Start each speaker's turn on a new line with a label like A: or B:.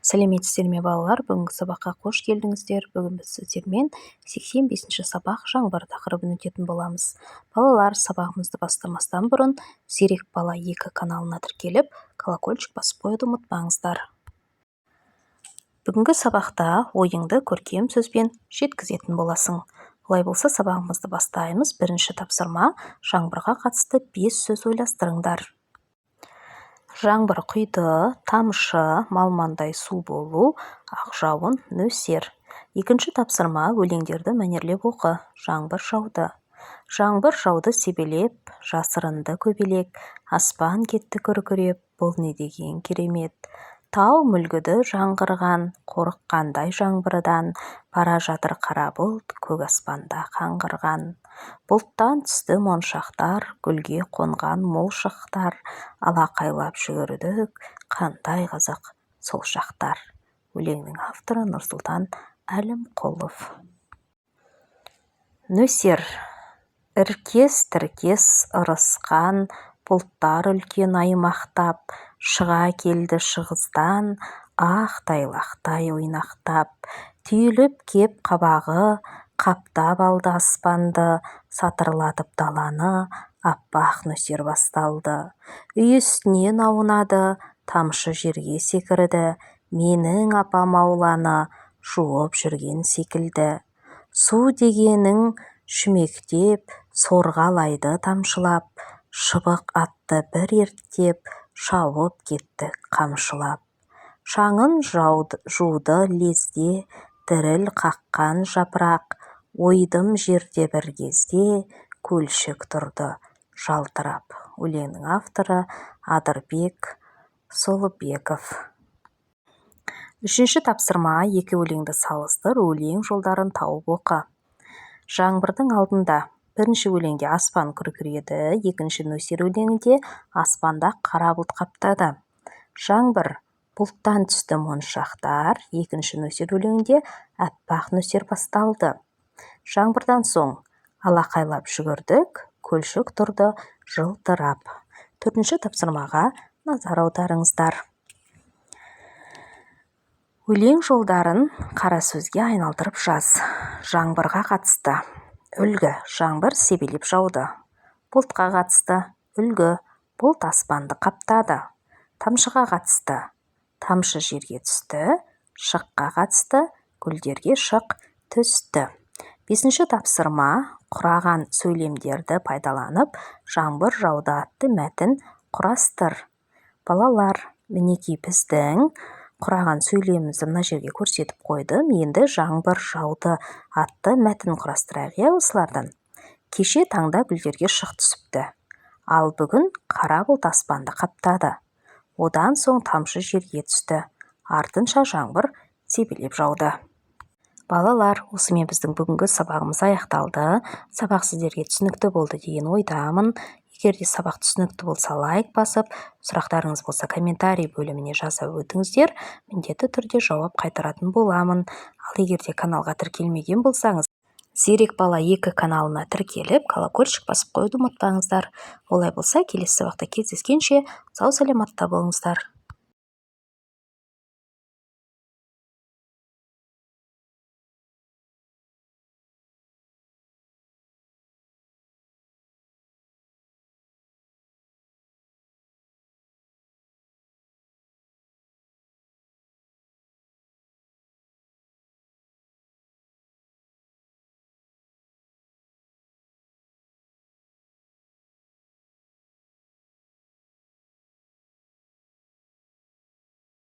A: Сәлеметсіздер ме, балалар! Бүгінгі сабаққа қош келдіңіздер. Бүгін біз сіздермен 85-ші сабақ, жаңбыр тақырыбын өтетін боламыз. Балалар, сабағымызды бастамастан бұрын «Зерек бала 2» каналына тіркеліп, колокольчик басып қоюды ұмытпаңыздар. Бүгінгі сабақта ойыңды көркем сөзбен жеткізетін боласың. Олай болса, сабағымызды бастаймыз. Бірінші тапсырма: жаңбырға қатысты бес сөз ойластырыңдар. Жаңбыр құйды, тамшы, малмандай су болу, ақ жауын, нөсер. Екінші тапсырма: өлеңдерді мәнерлеп оқы. Жаңбыр жауды. Жаңбыр жауды себелеп, жасырынды көбелек, аспан кетті күркіреп, бұл не деген керемет! Тау мүлгіді жаңғырған, қорыққандай жаңбырдан, бара жатыр қара бұлт көк аспанда қаңғырған. Бұлттан түсті моншақтар, гүлге қонған мол шықтар, алақайлап жүгірдік, қандай қызық сол шақтар. Өлеңнің авторы Нұрсұлтан Әлімқұлов. Нөсер. Іркес-тіркес ырысқан бұлттар үлкен аймақтап, шыға келді шығыстан ақ тайлақтай ойнақтап. Түйіліп кеп қабағы, қаптап алды аспанды, сатырлатып даланы, аппақ нөсер басталды. Үй үстінен аунады, тамшы жерге секірді, менің апам ауланы жуып жүрген секілді. Су дегенің шүмектеп, сорғалайды тамшылап, шыбық атты бір ерттеп, шауып кеттік қамшылап. Шаңын жуды лезде діріл қаққан жапырақ, ойдым жерде бір кезде көлшік тұрды жалтырап. Өлеңнің авторы Адырбек Солыбеков. Үшінші тапсырма: екі өлеңді салыстыр, өлең жолдарын тауып оқы. Жаңбырдың алдында. Бірінші өлеңде аспан күркіреді, екінші, нөсер өлеңінде аспанда қара бұлт қаптады. Жаңбыр. Бұлттан түсті моншақтар, екінші, нөсер өлеңінде аппақ нөсер басталды. Жаңбырдан соң алақайлап жүгірдік, көлшік тұрды жылтырап. Төртінші тапсырмаға назар аударыңыздар. Өлең жолдарын қара сөзге айналдырып жаз. Жаңбырға қатысты үлгі: жаңбыр себелеп жауды. Бұлтқа қатысты үлгі: бұлт аспанды қаптады. Тамшыға қатысты: тамшы жерге түсті. Шыққа қатысты: гүлдерге шық түсті. Бесінші тапсырма: құраған сөйлемдерді пайдаланып, «Жаңбыр жауды» атты мәтін құрастыр. Балалар, мінекей, біздің құраған сөйлемімізді мына жерге көрсетіп қойдым. Енді «Жаңбыр жауды» атты мәтін құрастырайық, иә, осылардан. Кеше таңда гүлдерге шық түсіпті, ал бүгін қара бұлт аспанды қаптады. Одан соң тамшы жерге түсті, артынша жаңбыр себелеп жауды. Балалар, осымен біздің бүгінгі сабағымыз аяқталды. Сабақ сіздерге түсінікті болды деген ойдамын. Егер де сабақ түсінікті болса, лайк басып, сұрақтарыңыз болса, комментарий бөліміне жаза өтіңіздер, міндетті түрде жауап қайтаратын боламын. Ал егер де каналға тіркелмеген болсаңыз, «Зерек бала 2» каналына тіркеліп, колокольчик басып қоюды ұмытпаңыздар. Олай болса, келесі сабақта кездескенше, сау саламатта болыңыздар.